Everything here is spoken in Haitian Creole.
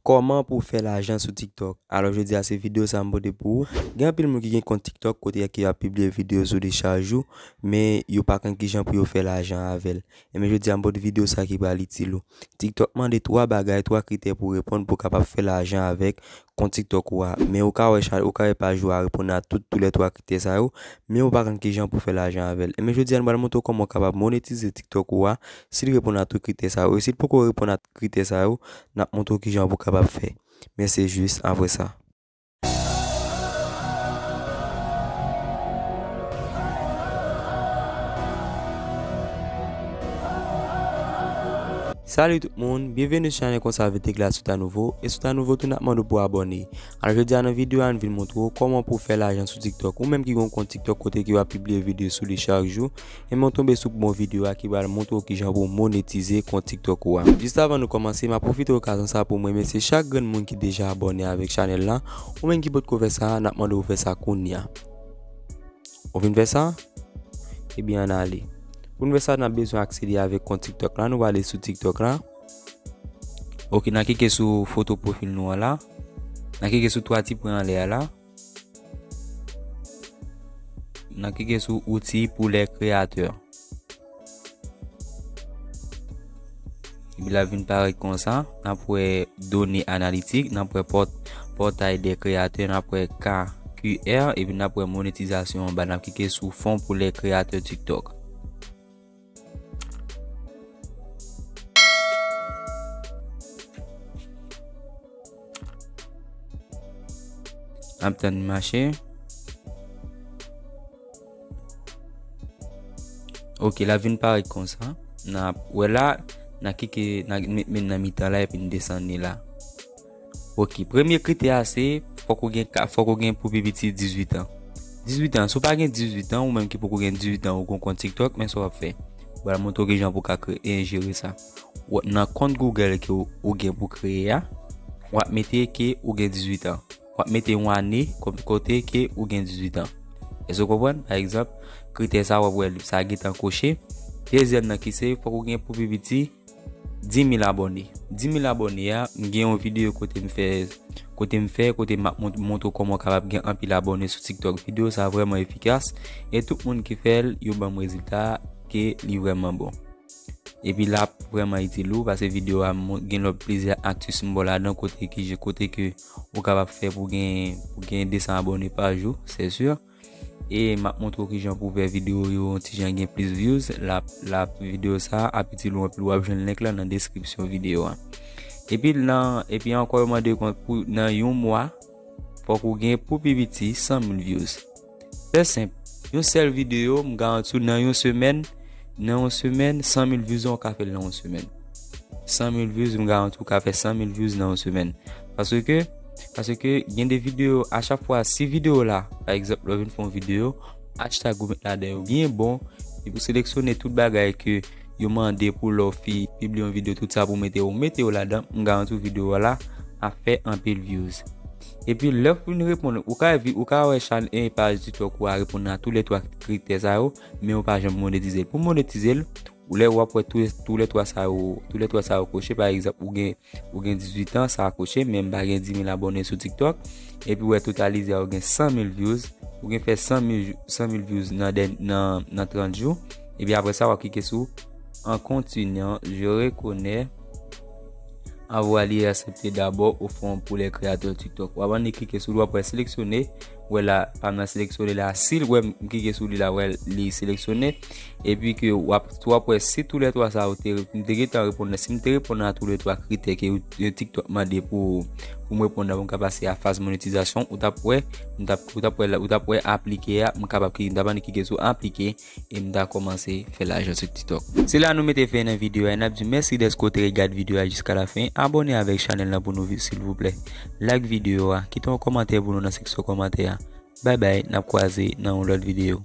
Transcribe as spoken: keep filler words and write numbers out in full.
Kòman pou w fè lajan sou TikTok? Alò, jodi a se videyo sa a m pote pou ou. Gen anpil moun ki gen kont TikTok kote ke y ap pibliye videyo sou li chak jou, men yo pa konn kijan pou yo fè lajan avè l. Enben, jodi a m pote videyo sa a ki pral itil ou. TikTok mande twa bagay, twa kritè pou w reponn pou w kapab fè lajan avèk kont TikTok ou a. Men ou ka wè cha-, ou ka wè paj ou a reponn a tout, tou lè twa kritè sa yo, men ou pa konn kijan pou w fè lajan avè l. Enben, jodi a nou pral montre w kòman w kapab monetize TikTok ou a, si l reponn a tout kritè sa yo. E si l poko reponn a kritè sa yo, n ap montre w kijan pou w kapab fè. Men se jis apre sa. Salut tout moun, byenveni sou chanèl Konsa Avè Tech la. Si w ta nouvo, e si w ta nouvo tou, n ap mande w pou abòne. Alò, jodi a nan videyo a, n vin montre w kòman pou w fè lajan sou TikTok. Ou menm ki gen yon kont TikTok kote ke w ap pibliye videyo sou li chak jou, enben w tonbe sou bon videyo a ki pral montre w kijan pou w monetize kont TikTok ou a. Jis avan nou kòmanse, m ap pwofite okazyon sa pou m remèsye chak grenn moun ki deja abòne avèk chanèl la. Ou menm ki potko fè sa, n ap mande w fè sa kounye a. Ou fin fè sa? Ebyen, ann ale. Pou n fè sa, n ap bezwen aksede avèk kont TikTok la. Nou prale sou TikTok la. Oke, n a klike sou foto pwofil nou an la. N a klike sou twa ti pwen anlè a la. N a klike sou outil pour les créateurs. Epi l ap vin parèt konsa. N ap wè done analitik, n ap wè pòt-, pòtay dè kreyatè, n ap wè K Q R, epi n ap wè monetizasyon anba. N ap klike sou fonds pour les créateurs TikTok. N ap tann li mache. Oke, l ap vin parèt konsa. N ap wè la, n a klike, n a met men nan mitan la epi n desann li la. Oke, premye kritè a se fòk ou gen ka, fòk ou gen pou pi piti dizuit an. Dizuit an, si w pa gen dizuit an, ou menm ki poko gen dizuit an, ou gon kont TikTok, men sa w ap fè. Ou pral montre w kijan pou w ka kreye, jere sa. Ou, nan kont Google ke w, ou gen pou kreye a, w ap mete ke ou gen dizuit an. W ap mete yon ane kòm kote ke ou gen dizuit an. Èske w konprann? Pa egzanp, kritè sa w ap wè sa gentan koche. Dezyèm nan ki se, fòk ou gen pou pi piti dis mil abòne. Dis mil abòne a, m gen yon videyo kote m fè, kote m fè, kote m ap mont-, montre w kòman w kapab gen anpil abòne sou TikTok. Videyo sa vrèman efikas e tout moun ki fè l, yo ban m rezilta ke li vrèman bon. Epi l ap vrèman itil ou, paske videyo a mon-, gen lòt plizyè akti senbòl ladan kote ki je, kote ke ou kapab fè pou gen, pou gen de san abòne pa jou, se si. E m ap montre w kijan pou fè videyo yo yon ti jan gen plis views. L ap, l ap, videyo sa a ap itil ou anpil, w ap jwenn link lan nan deskripsyon videyo a. Epi nan, epi ankò yo mande w pou nan yon mwa, fòk ou gen pou pi piti san mil views. Trè senp. Yon sèl videyo, m garanti w nan yon semèn, nan yon semèn, san mil views ou ka fè l nan yon semèn. San mil views, m garanti w ka fè san mil views nan yon semèn. Paske, paske gen de videyo, a chak fwa, si videyo la, pa egzanp, lè w vin fè yon videyo, hashtag ou met ladan yo byen bon, epi w seleksyone tout bagay ke yo mande pou lè w fi-, pibliye yon videyo, tout sa pou mete yo, mete yo ladan, m garanti w videyo a la ap fè anpil views. Epi lè w fin reponn, ou ka vi-, ou ka wè chan-, e, paj TikTok ou a reponn a tou lè twa kritè sa yo, men ou pa janm monetize l. Pou monetize l, ou lè w ap wè tou, tou lè twa sa yo, tou lè twa sa yo koche, pa egzanp, ou gen, ou gen dizuit an, sa a koche, men m pa gen dis mil abòne sou TikTok. Epi w wè totalize a, ou gen san mil views, ou gen fè san mil, san mil views nan dèn-, nan, nan trant jou. Epi apre sa, w ap klike sou en continuant, je reconnais avoir été accepté d'abord au fonds pour les créateurs TikTok. W ap annik klike sou li, w ap wè seleksyone. W wè la, pa m nan seleksyone la. Si l wè m klike sou li la, w wè li seleksyone. Epi ke w ap, w ap wè si tou lè twa sa yo te, m te gentan reponn nan, si m te reponn a tou lè twa kritè ke yo, yo TikTok mande pou, pou m reponn nan, pou m ka pase a faz monetizasyon, ou t ap wè, m t ap, ou t ap wè la, ou t ap wè aplike a, m kapab klike, m t ap annik klike sou aplike, e m ta kòmanse fè lajan sou TikTok. Se la nou mete fen nan videyo a, e n ap di mèsi dèske w te regade videyo a jiska lafen. Abòne avèk chanèl lan pou nou, silvouplè. Like videyo a, kite yon kòmantè pou nou nan seksyon kòmantè a. Bay bay, n ap kwaze nan yon lòt videyo.